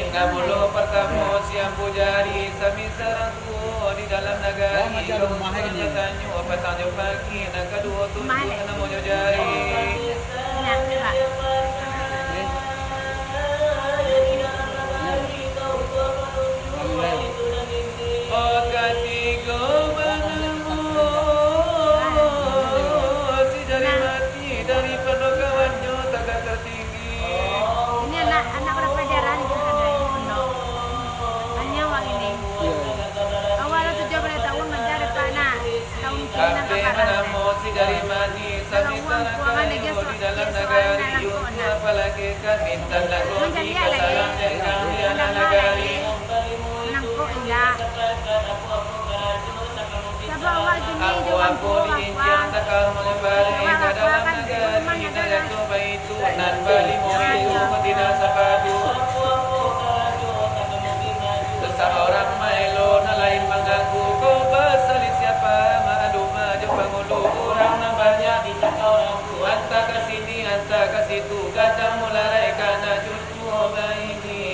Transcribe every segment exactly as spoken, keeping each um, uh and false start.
Nan bulo partamo siampu jari, sami sarangkuo di dalam nagari. Kau urang batanyo patang jo pagi, nan kaduo tunjuak namonyo jari. Katigo manamo si jari mati, daripado kawannyo tagak tatinggi. Ini anak, anak urang palajaran di sana, di pondok. Hanya wang ini. Awak lah tujuah baleh tahun mangaja, Pak, nah. Tahun kini nan kaparah. Kalau wang kuangan aja, so-, ya, soalan nak langkok, nah. Mancaliak lagi. Mandanga lagi. Nangkok indak. Sabab awak kini jo wangku, wangkuang. Awak wangkuang kan di rumah nyo tu lah. Nan balimo itu tidak sapadu. Saurang maelo, nan lain mangaku. Kau basali siapa? Maklum ajo pangulu urang nan banyak. Anta ka sini, anta ka situ, gadang mularai kana cucu baini.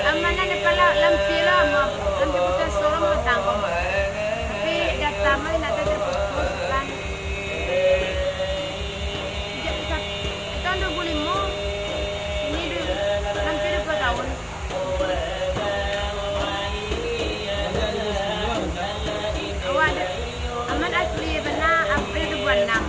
Amanah ni pala lampi lah, ma-, lampi putus sorong matang. Tapi data mah nak terputus kan. Sejak sa-, tahun dua ribu lima, ini du-, hampir dua puluh tahun. Awak ada, aman asli bana April dua puluh enam.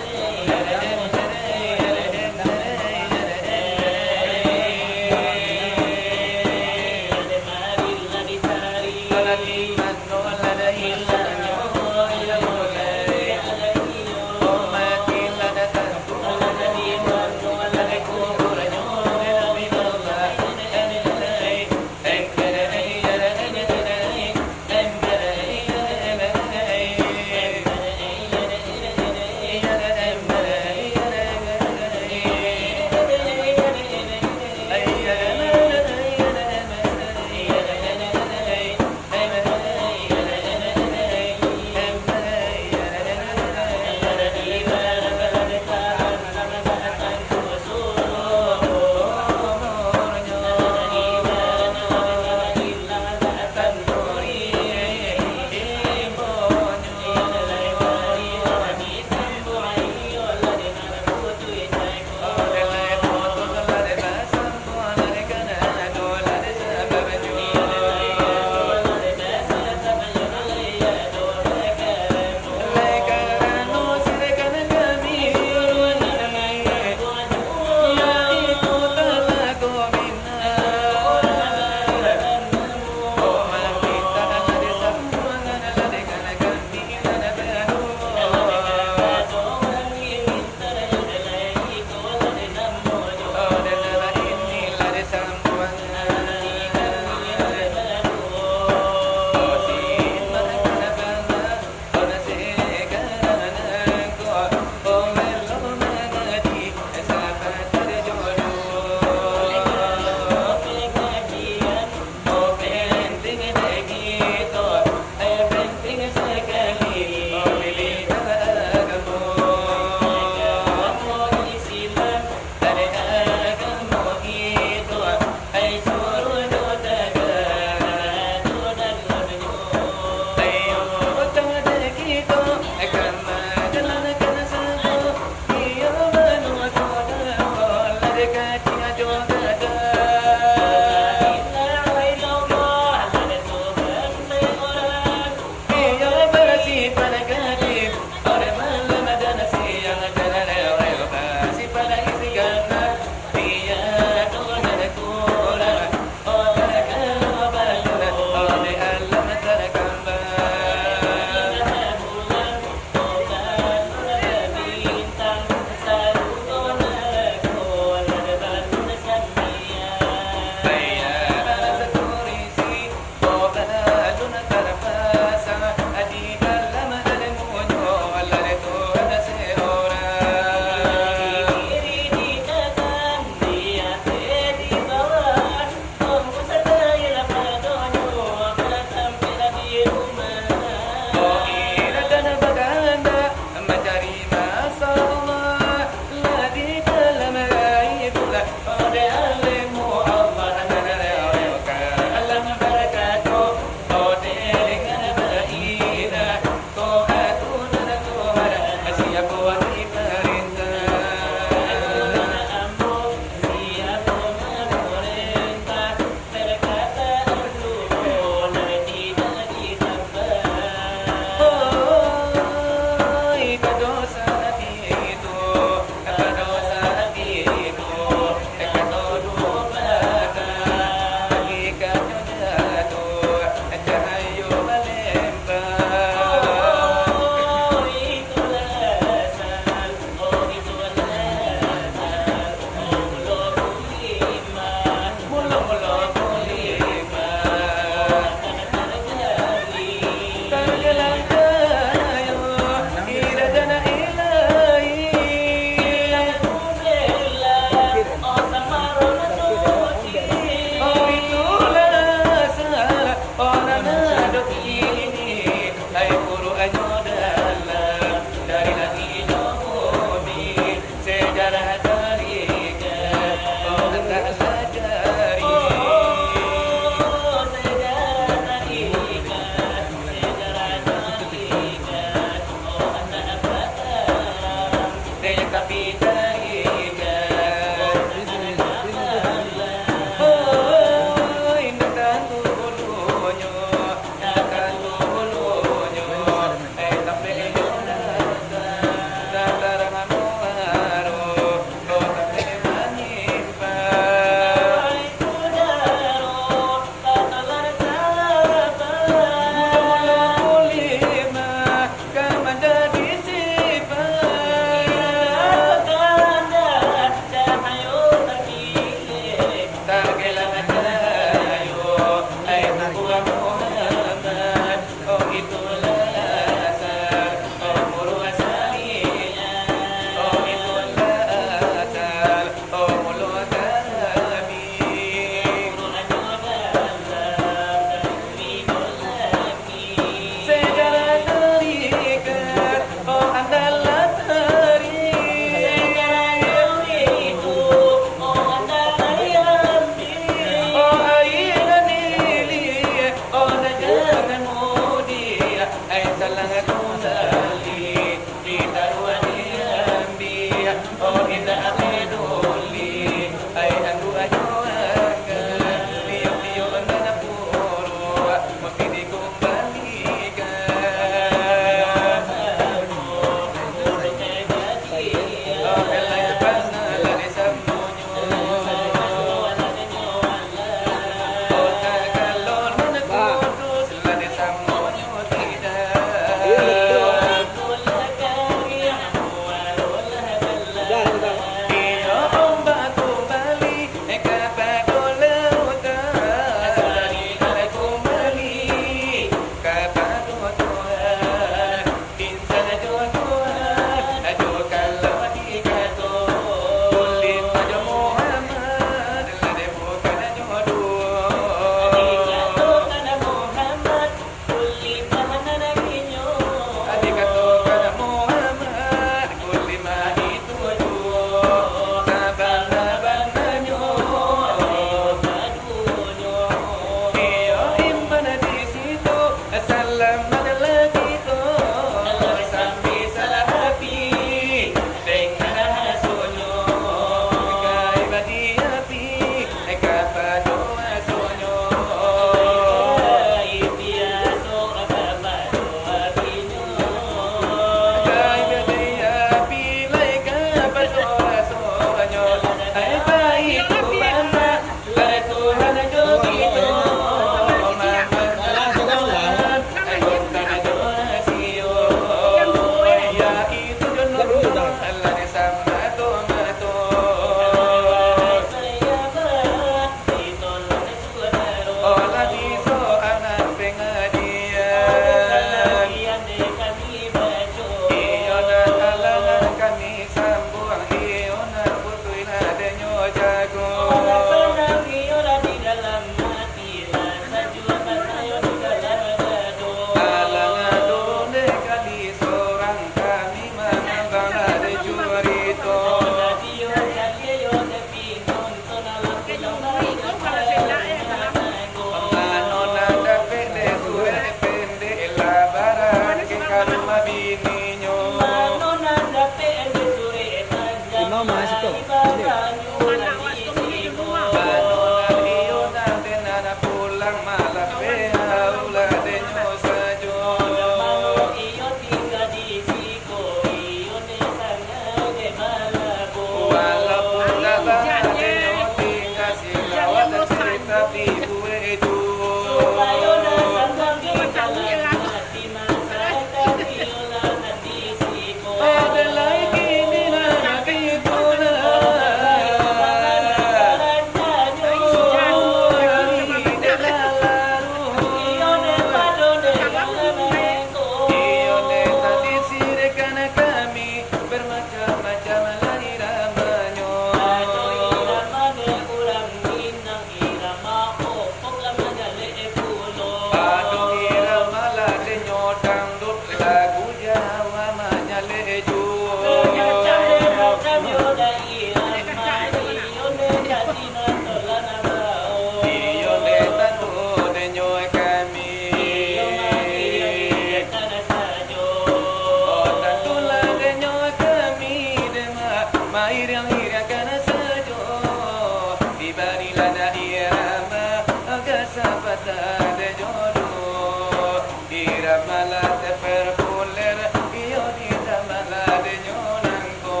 Malah terpopuler, iyo di zaman ladenyo nangko.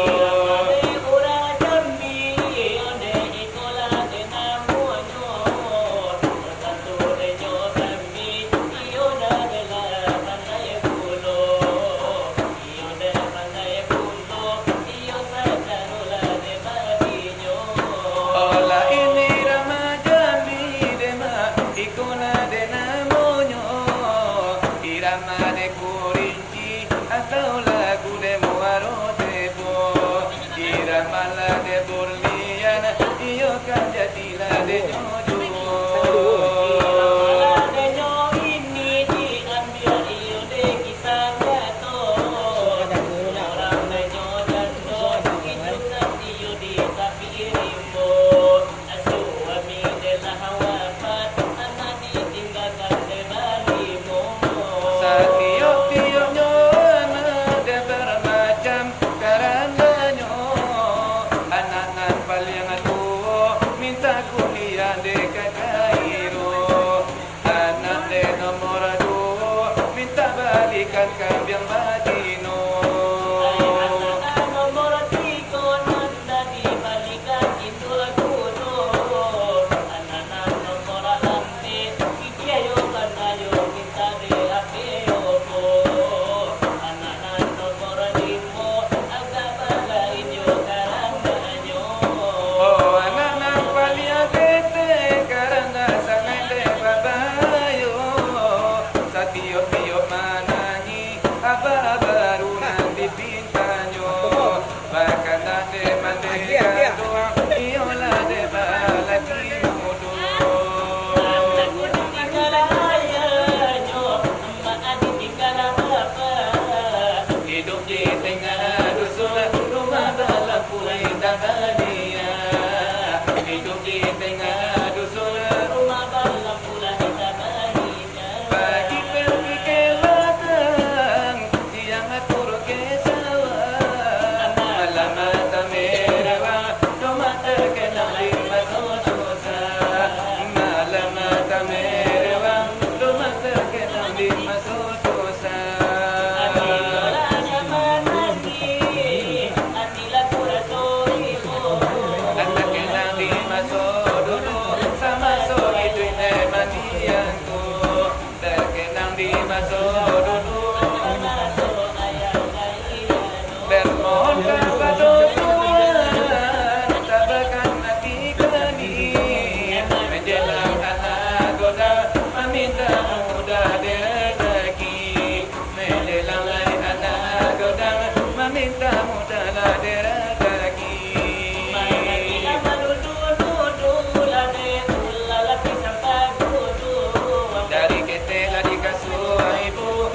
Irama dek urang Jambi, iyo dek ikolah dek namonyo. Tantu denyo Jambi, iyo dah jelas pandai pulo. Iyo dek pandai pulo, iyo sacaro lah dek badinyo. Olah ini irama Jambi dek mak, iko lah dek namonyo. Irama dek Kurinci, atau lagu dek Muaro Tebo. Irama lah dek Burlian, iyo kan jadi lah dek nyo juo. Irama lah dek nyo ini diambiak iyo dek kisah nyato. Urang dek nyo jando, iduik iyo di tapi rimbo. Suami dek lah wafat, anak ditinggakan dek balimo. Satiok-tioknyo anak dek bamacam karananyo. Anak nan paliang tuo mintak kuliah dek ka Kairo. Anak dek nomor duo mintak balikan kambiang batino. Anak nomor tigo nan dah dibalikan induak kudo. Anak nan nomor ampek, gigi ayo bana yo mintak dek ape opo. Anak nan nomor limo agak balain jo karananyo. Oh, anak nan paliang ketek karano sangaik dek babayo. Satiok-tiok manangih, aba baru nan dipintanyo. Bakanak dek mandeh ganduang, iyolah dek balaki mudo. Anak ditinggal ayahnyo, amak ditinggal bapa. Iduik di tangah dusun, rumah balampu indak baliak. Iduik di tangah dusun, rumah balampu lah indak baliak. Pagi pergi ka ladang, siang turun ka sawah. Malam mata merewang, rumah takenang di maso susah. Malam mata merewang, rumah takenang di maso susah. Anak kenang di maso dulu, samaso iduik nan maniang tu. Takenang di maso dulu. Bermohon kapado Tuhan, tabahkan ati kami. Manjelang anak godang, maminta mudah dek razaki. Manjelang lai anak godang, maminta mudah lah dek razaki. Dari ketek lah dikasuah ibu,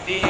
Di